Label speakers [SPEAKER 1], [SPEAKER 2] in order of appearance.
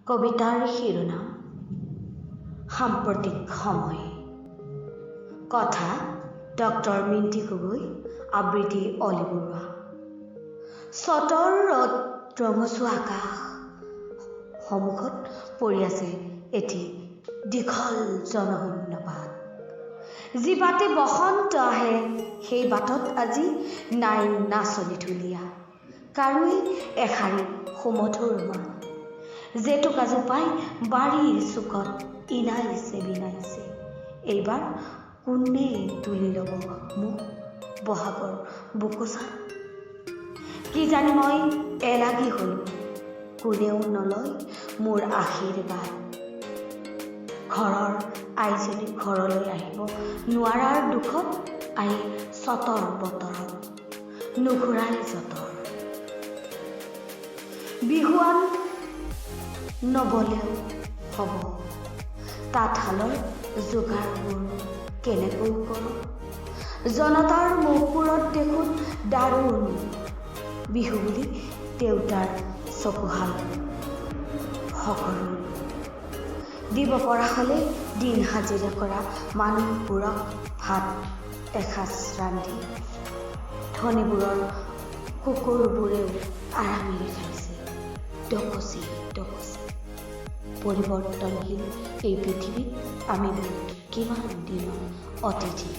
[SPEAKER 1] কবিতাৰ শিৰোনাম সাম্প্ৰতিক সময়। কথা ডক্টৰ মিণ্টি গগৈ, আবৃত্তি অলি বৰুৱা। চ'তৰ ৰ'দ ৰঙচুৱা আকাশ, সন্মুখত পৰি আছে এটি দীঘল জনশূন্য বাট। যি বাটে বসন্ত আহে, সেই বাটত আজি নাই নাচনী ঢুলীয়া, কাৰোৱেই এষাৰি সুমধুৰ মাত। জেতুকাজোপাই বাৰীৰ চুকত ইনাইছে বিনাইছে, এইবাৰ কোনে তুলি ল'ব মোক বহাগৰ বোকোচাত? কিজানি মই এলাগী হলো, কোনেও নলয় মোৰ আশীৰ্বাদ। ঘৰৰ আইজনী ঘৰলৈ আহিব নোৱাৰাৰ দুখত আই চ'তৰ বতৰত নুঘূৰাই যঁতৰ। বিহুৱান নবলেও হ'ব, তাঁতশালৰ যোগাৰবোৰ কেনেকৈ কৰোঁ? জনতাৰ মুখবোৰত দেখোন দাৰুণ বিহু বুলি দেউতাৰ চকুহাল সকৰুণ। দিব পৰা হ'লে দিন হাজিৰা কৰা মানুহবোৰক ভাত এসাঁজ ৰান্ধি। ধনীবোৰৰ কুকুৰবোৰেও আৰামেৰে খাইছে দকচি দকচি। পৰিৱৰ্তনশীল এই পৃথিৱীত আমিবোৰ কিমান দিনৰ অতিথি?